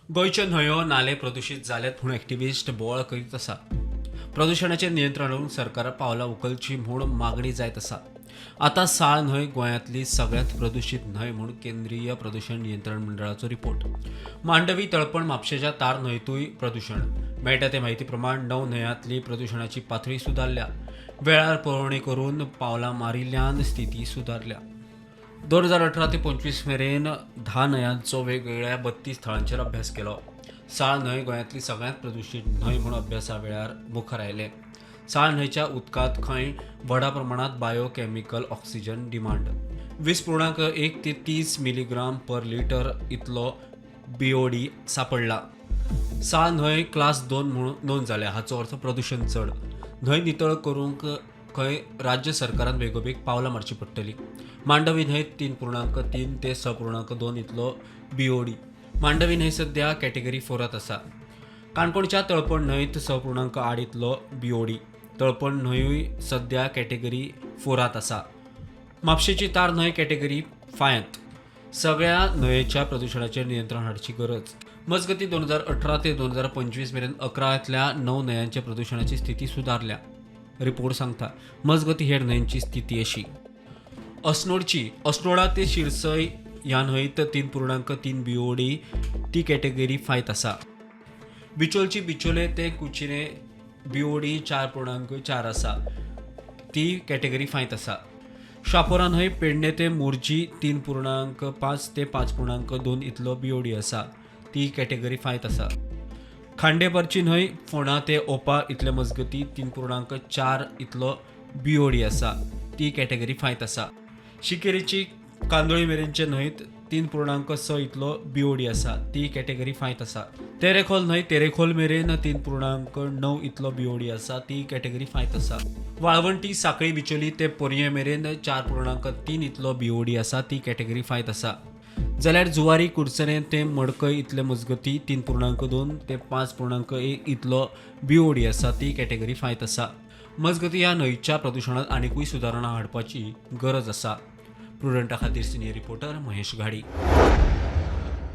गोंयच्यो न्हंयो नाले प्रदुशीत जाल्यात म्हूण एक्टिविस्ट बोवाळ करीत आसा. प्रदुशणाचेर नियंत्रण हाडूंक सरकारान पावलां उखलचीं म्हूण मागणी जायत आसा. आतां साळ न्हंय गोंयांतली सगळ्यांत प्रदुशीत न्हंय म्हूण केंद्रीय प्रदुशण नियंत्रण मंडळाचो रिपोर्ट. मांडवी, तळपण, म्हापशेंच्या तार न्हंयतूय प्रदुशण. मेळटा ते म्हायती प्रमाण 9 न्हंयांतली प्रदुशणाची पातळी सुदारल्या. वेळार पळोवणी करून पावलां मारिल्ल्यान स्थिती सुदारल्या. 2018 ते 25 मेरेन 10 न्हंयांचो वेगवेगळ्या 32 थळांचेर अभ्यास केलो. साळ न्हंय गोंयांतली सगळ्यांत प्रदुशीत न्हंय म्हूण अभ्यासा वेळार मुखार आयलें. साळ न्हंयच्या उदकांत खंय व्हडा प्रमाणांत बायोकॅमिकल ऑक्सिजन डिमांड 20.1 ते 30 मिलीग्राम पर लिटर इतलो बीओडी सापडला. साळ न्हंय क्लास 2 म्हूण नोंद जाल्या. हाचो अर्थ प्रदुशण चड. न्हंय नितळ करूंक खंय राज्य सरकारान बेगोबेग पावलां मारची पडटली. मांडवी न्हंय 3.3 ते 6.2 इतलो बीओडी. मांडवी न्हंय सध्या कॅटेगरी 4 आसा. काणकोणच्या तळपण न्हंयत 6.8 इतलो बीओडी. तळपण न्हंयूय सध्या कॅटेगरी 4 आसा. म्हापशेंची तार न्हंय कॅटेगरी 5. सगळ्या न्हंयेच्या प्रदुशणाचेर नियंत्रण हाडची गरज. मजगती 2018 ते 2025 मेरेन 11तल्या 9 न्हंयांच्या प्रदुशणाची स्थिती सुदारल्या, रिपोर्ट सांगता. मजगती हेर न्हंयची स्थिती अशी: अस्नोडची अस्नोडा ते शिरसय ह्या न्हंयत 3.3 बीओडी, ती कॅटेगरी 5 आसा. बिचोलची बिचोले ते कुचिने बीओडी 4.4 आसा, ती कॅटेगरी 5 आसा. शापोरा न्हंय पेडणे ते मोरजी 3.5 ते 5.2 इतलो बीओडी आसा, ती कॅटेगरी 5 आसा. खांडेपारची न्हंय फोंडा ते ओपा इतले मजगती 3.4 इतलो बीओडी आसा, ती कॅटेगरी 5 आसा. शिकेरीची कांदोळी मेरेनचे न्हंयत 3.6 इतलो बीओडी आसा, ती कॅटेगरी 5 आसा. तेरेखोल न्हंय तेरेखोल मेरेन 3.9 इतलो बीओडी आसा, ती कॅटेगरी 5 आसा. वाळवंटी साखळी बिचोली ते पोरये मेरेन 4.3 इतलो बीओडी आसा, ती कॅटेगरी 5 आसा. जाल्यार जुवारी कुडचणे ते मडकय इतले मजगती 3.2 ते 5.1 इतलो बीओडी आसा, ती कॅटेगरी 5 आसा. मजगती ह्या न्हंयच्या प्रदुशणांत आनिकूय सुदारणा हाडपाची गरज आसा. प्रुडंटा खातीर सिनियर रिपोर्टर महेश घाडी.